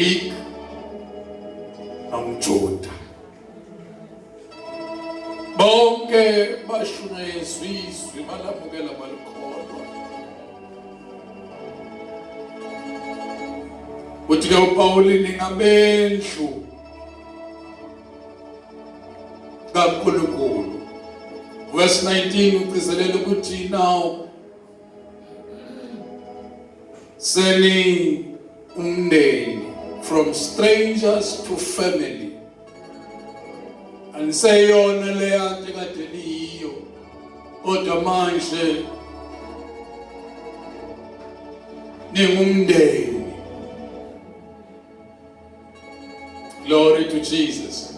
Greek nomJuda. Bonke bashunyayezwa izwi balamukela balikholwa. Uthi ke uPawuli ningabendlu kaNkulunkulu. Verse 19 ugcizelela ukuthi now seni umndeni from strangers to family aniseyona leya nto ekade niyiyo kodwa manje ningumndeni. Glory to Jesus.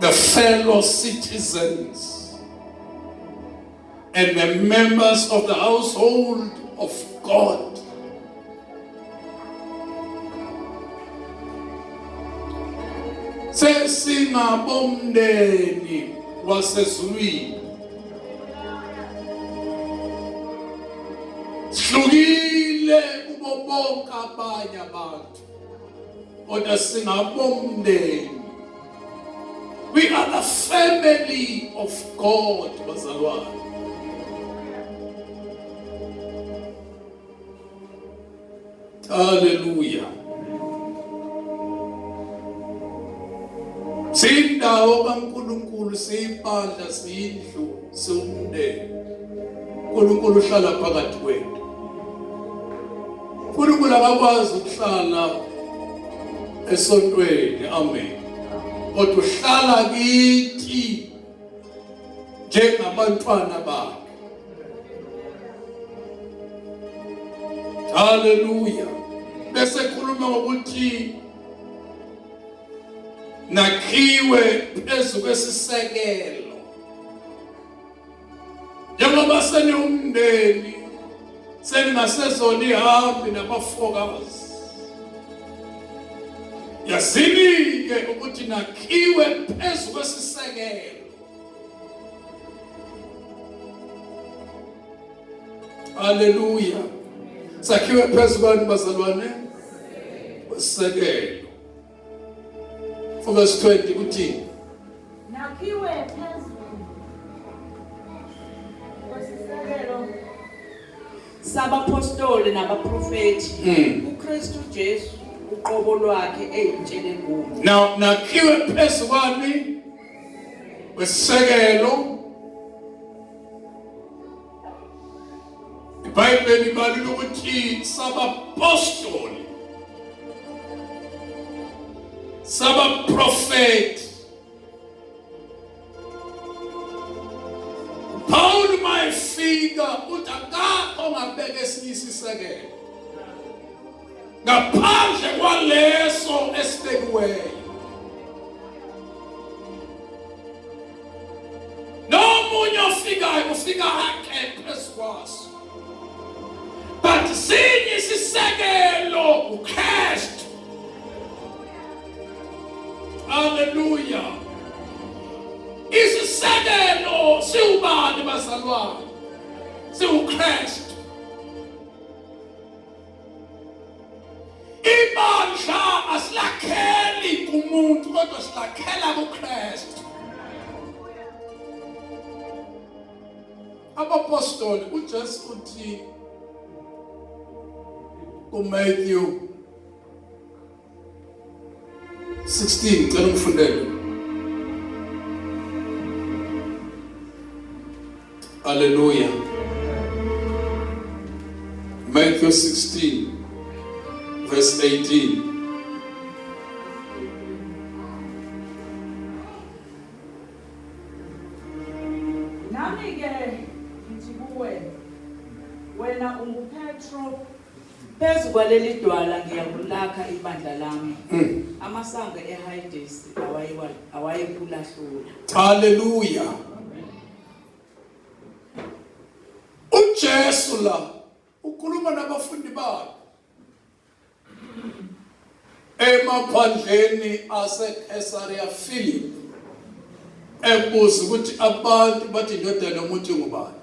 The fellow citizens and the members of the household of God. Sesingabomndeni wasezulwini. Sihlukile kubo bonke abanye abantu. Kodwa singabomndeni. We are the family of God, bazalwane. Hallelujah. Siyindawo kaNkulunkulu, siyibandla, siyindlu, siwumndeni. uNkulunkulu uhlala phakathi kwethu. uNkulunkulu akakwazi ukuhlala esontweni, amen. Kodwa uhlala kithi njengabantwana bakhe. Haleluya. Bese khuluma ngokuthi nakhiwe phezu kwesisekelo. Njengoba seniwumndeni seningasezona ihambi nabafokazi. Yazini-ke ukuthi nakhiwe phezu kwesisekelo. Haleluya. Sakhiwe phezu kwani bazalwane? Kwesisekelo. Verse 20 uthi Nakhiwe phezu kwesisekelo Sabaphostoli nabaprofethi uKristu Jesu uqobo lwakhe eyintshelengumi. Now nakhiwe phezu kwani? Kwesisekelo. IBhayibheli ibalula ukuthi sabapostoli, sabaprofeti. Paul mayefika uthi akakho ongabeka esinye isisekelo ngaphandle kwaleso esibekiweyo. Nomunye ofikayo ufika akhe phezu kwaso. But sinye isisekelo uKristu. Haleluya. Isisekelo siwubani bazalwane? SiwuKristu. Ibandla asilakheli kumuntu kodwa silakhela kuKristu. Abapostoli uJesu uthi kuMatthew 16 cela ungifundele. Hallelujah. Matthew 16 verse 18. Nami ke ngithi kuwe wena unguPetro. Phezu kwaleli dwala ngiyakulakha ibandla lami. Amasango eHayidesi awayekulahlula. Haleluya. UJesu la ukhuluma nabafundi bakhe emaphandleni aseCaesarea Philippi ebuza ukuthi abantu bathi indodana yomuntu ingubani.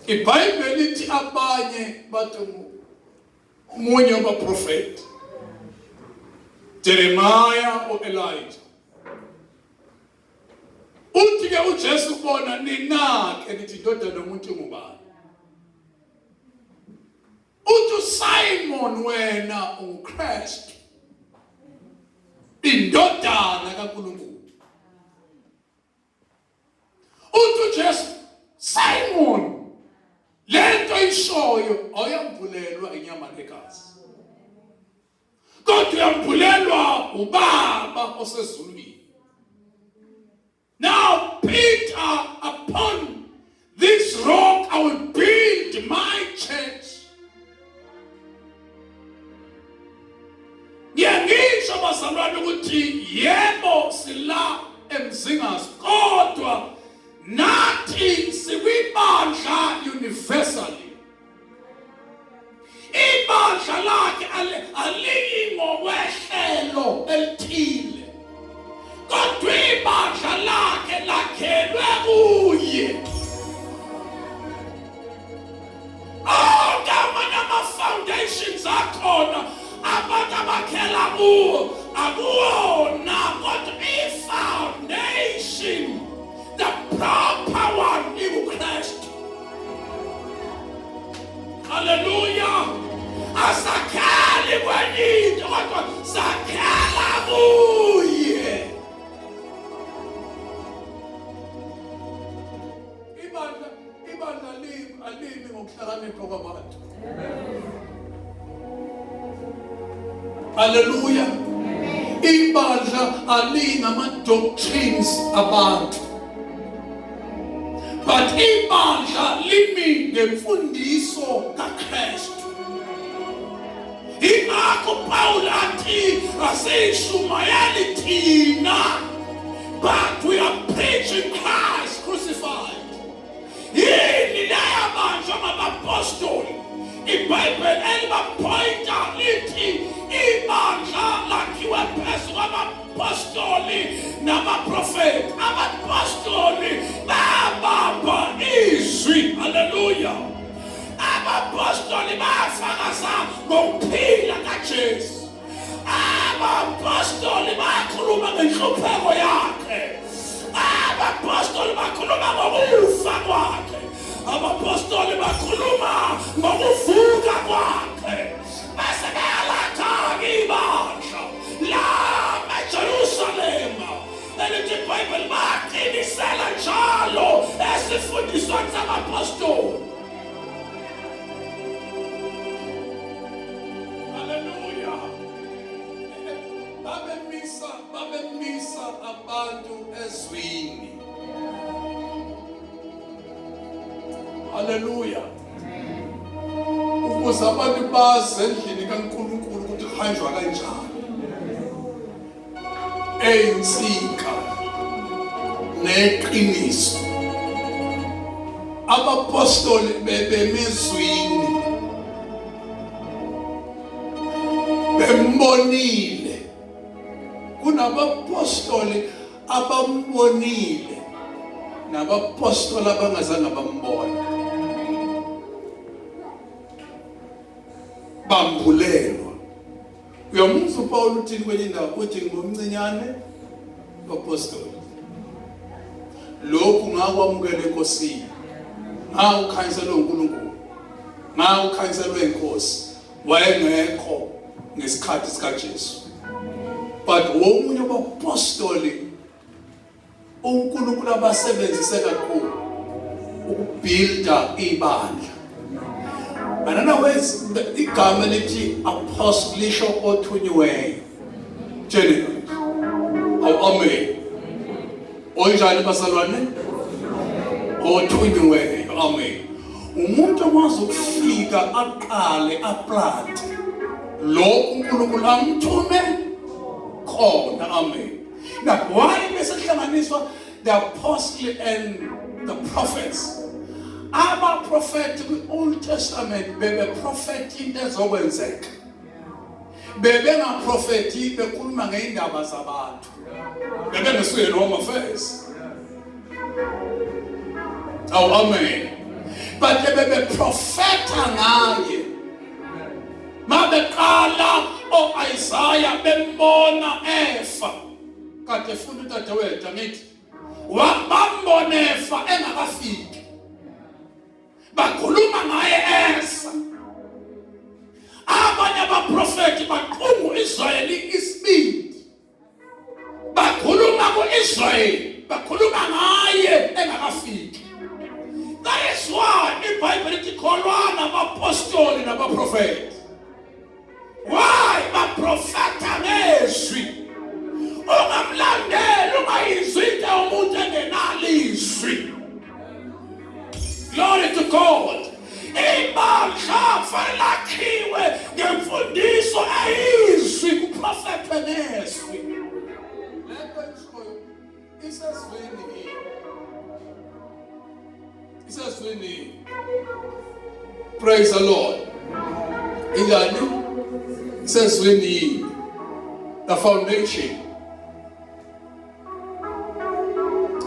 IBhayibheli lithi abanye bathi omunye wabaprofeti Jeremiah o Elijah. Uthi ke uJesu kubona ninake nithi indodana yomuntu ngubani? Uthi uSimon wena unguKristu indodana kaNkulunkulu. Uthi uJesu Simon lento ishoyo awuyambulelwa inyama negazi kodwa uyambulelwa ubaba osezulwini. Now Peter, upon this rock I will build my church. Ngiyangisho bazalwane ukuthi yebo sila eMzingazi kodwa nathi sikwibandla universally. Ibandla lakhe aliyi ngokwehlelo elithile kodwa ibandla lakhe lakhelwe kuye. Onke amanye ama-foundations akhona abantu abakhela kuwo akuwona kodwa i-foundation the proper one ikuKristu. Haleluya! Asakheli kwenye into kodwa sakhela kuye. Ibandla ibandla limi alimi ngokuhlakanipha kwabantu. Haleluya. Ibandla alinga ama doctrines abantu. But ibandla limi ngemfundiso kaKristu. Ingakho Paul athi asishumayeli thina but we are preaching Christ crucified. Yini leyabanjwa ngabapostoli? IBhayibheli elibaphoyinta lithi ibandla lakhiwe phezu kwabapostoli nabaprofeti. Abapostoli babamba izwi. Haleluya! Abapostoli bafakaza ngokuphila kaJesu. Abapostoli bakhuluma ngenhlupheko yakhe. Abapostoli bakhuluma ngokufa kwakhe. Abapostoli bakhuluma ngokuvuka kwakhe. Base bayalakha-ke ibandla lama eJerusalema elithi iBhayibheli baqinisela njalo esifundisweni sabapostoli. Haleluya. Babemisa babemisa abantu ezwini. Haleluya. Ukuze abantu bazi endlini kaNkulunkulu ukuthi kuhanjwa kanjani. Eyinsika neqiniso. Abapostoli bebemezwini bembonile kunabapostoli abambonile nabapostoli abangazange bambona bambulelwa Uyamuzwa uPawulu uthini kwenye indawo uthi ngomncinyane wapostoli. Lokhu ngakwamukela eNkosini. Ngawukhanyiselwe uNkulunkulu. Ngawukhanyiselwe inkosi. Wayengekho ngesikhathi sikaJesu. But womunye wabapostoli uNkulunkulu abasebenzise kakhulu ukubuilda ibandla. In other words, igama elithi apostle lisho othunyiweyo. Tsheni. Awu amen. Onjani bazalwane? Othunyiweyo. Amen. Umuntu okwazi ukufika aqale aplante lokhu uNkulunkulu amthume khona. Amen. Now, why bese kuhlanganiswa the apostle and the prophets? Abaprofeti kwi-Old Testament bebeprofetha into ezokwenzeka. Bebengaprofethi bekhuluma ngey'ndaba zabantu. Bebengesuye noma affairs. Awu amen. But bebeprofetha ngaye. Mabeqala oIsaiah bembona efa. Kade efuna udadewethu angithi. Wabambona efa engakafiki. Bakhuluma ngaye esa. Abanye abaprofeti baqunga uIsrayeli isibindi. Bakhuluma kuIsrayeli, bakhuluma ngaye engakafiki. That is why iBhayibheli lithi kholwana abapostoli nabaprofeti. Why baprofetha ngezwi? Ungamlandeli ungayizwi into yomuntu engenalizwi. Glory to God. Ibandla kufanele lakhiwe ngemfundiso eyizwi kuprofethwe ngezwi. Lento ishoyo isezwini yini? Isezwini. Praise the Lord. Ingani? Isezwini yini? The foundation.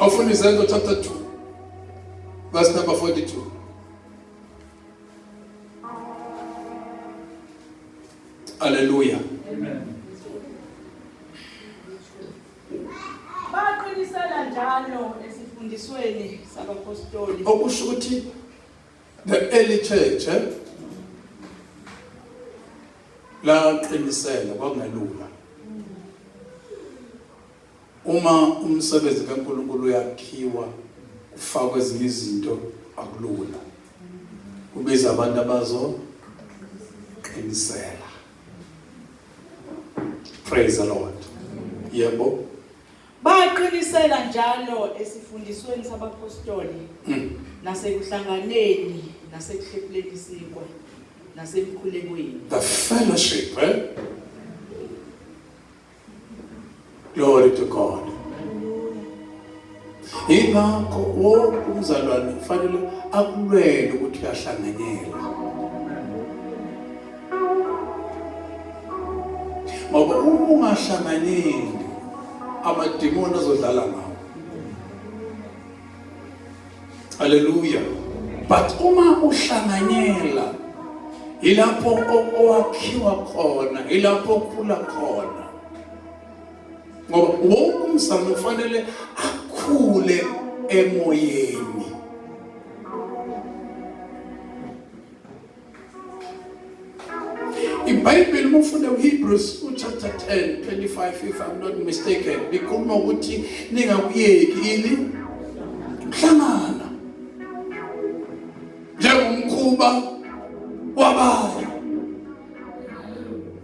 Ofuna Izenzo chapter 2 verse number 42. Hallelujah. Amen. Baqinisela njalo esifundisweni sabapostoli. Okusho ukuthi the early church eh? Laqinisela kwakungelula. Uma umsebenzi kaNkulunkulu uyakhiwa kufakwe ezinye izinto akulula. Kubiza abantu abazo qinisela. Praise the Lord. Yebo. Baqinisela njalo esifundisweni sabapostoli nasekuhlanganeni nasekuhlephuleni isinkwa nasemkhulekweni. The fellowship, eh? Glory to God. Ingakho wonke umzalwane kufanele akulwele ukuthi uyahlanganyela. Ngoba uma ungahlanganyeli amadimoni azodlala ngawo. Hallelujah. But uma uhlanganyela ilapho owakhiwa khona, ilapho okhula khona. Ngoba wonke umzamo ufanele akhule emoyeni. IBhayibheli uma ufunda uHebrews chapter 10 25 if I'm not mistaken likhuluma ukuthi ningakuyeki ini kuhlangana njengomkhuba wabayo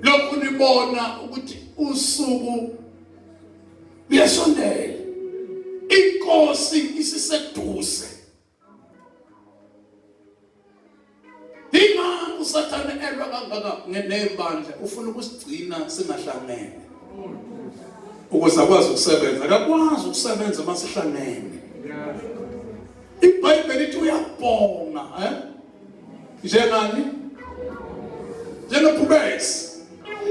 lokhu nibona ukuthi usuku luyasondela inkosi isiseduze. Ingakho uSathane elwa kangaka nebandla, ufuna ukusigcina singahlangene ukuze akwazi ukusebenza. Akakwazi ukusebenza uma sihlangene. IBhayibheli lithi uyabhonga eh? Njengani? Njengebhubesi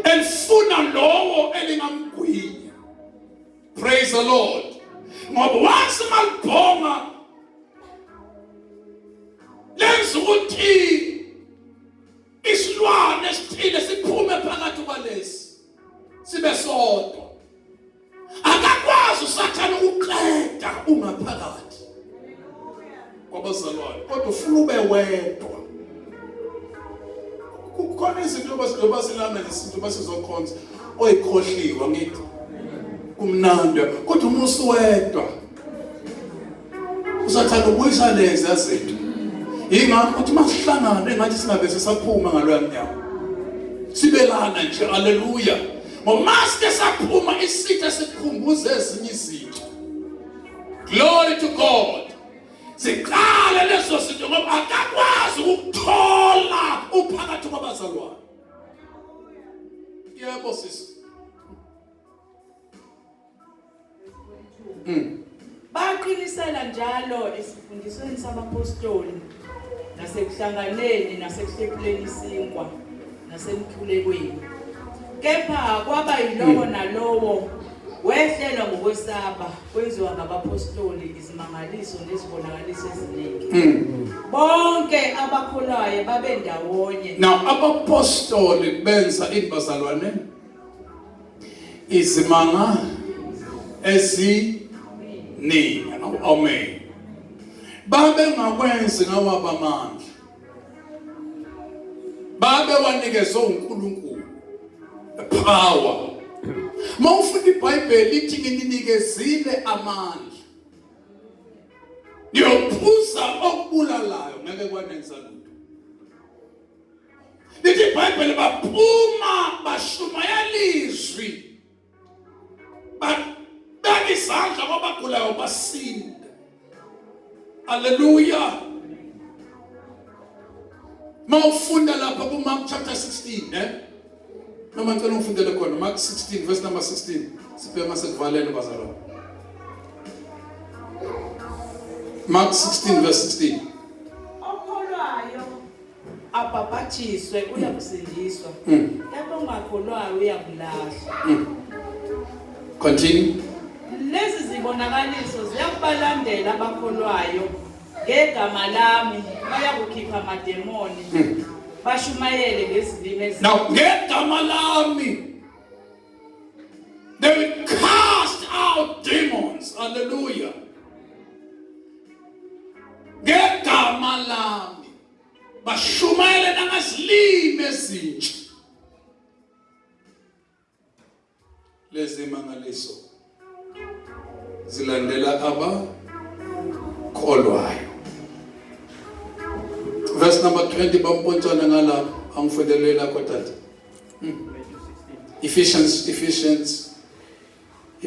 elifuna lowo elingamgwinya. Praise the Lord. Ngoba once malibhonga lenza ukuthi isilwane esithile siphume phakathi kwalesi sibe sodwa. Akakwazi uSathane ukuqeda ungaphakathi kwabazalwane, kodwa ufuna ube wedwa. Kukhona izinto njengoba silana nje izinto basizokhonza oyikhohliwe ngithi kumnandi, kodwa uma usuwedwa usathanda ubuyisa lezi zinto. Yingakho ukuthi masihlangane engathi singabe sisaphuma ngaloya mnyango, sibelana nje. Haleluya! Ngoba masike saphuma isitha sikhumbuza ezinye izinto. Glory to God. Siqale leso zinto ngoba akakwazi ukuthola uphakathi kwabazalwane. Yebo sisi. Baqinisela njalo esifundisweni sabapostoli nasekuhlanganeni nasekuhlephuleni isinkwa nasemkhulekweni. Kepha kwaba yilowo nalowo Wehlelwa ngokwesaba kwenziwa ngabapostoli izimangaliso nezibonakaliso eziningi. Bonke abakholwayo babendawonye. Now abapostoli benza ini bazalwane? Izimanga eziningi. Amen. Babengakwenzi ngawabo amandla. Babe wanikezwe uNkulunkulu power. Mawufunda iBhayibheli lithi ngininikezile amandla. Niyophuza okubulalayo ngeke kwanenza lutho. Lithi iBhayibheli baphuma bashumayela izwi. Babeka izandla kwabagulayo basinda. Haleluya. Mawufunda lapha ku Mark chapter 16 eh? Noma ngicela ungifundele khona Mark 16 verse number 16. Sibheke masekuvaleni bazalwane. Mark 16 verse 16. Okholwayo abhabhathiswe uyakusindiswa. Kepha ongakholwayo uyakulahlwa. Continue. Lezi zibonakaliso ziyakubalandela abakholwayo ngegama lami bayakukhipha amademoni bashumayele ngezilimi ezi Now ngegama lami they will cast out demons. Hallelujah. Ngegama lami bashumayele nangezilimi ezintsha. Lezi mangaliso zilandela abakholwayo. Verse number 20 bampontshana ngala angifundelele lakho tata. Ephesians.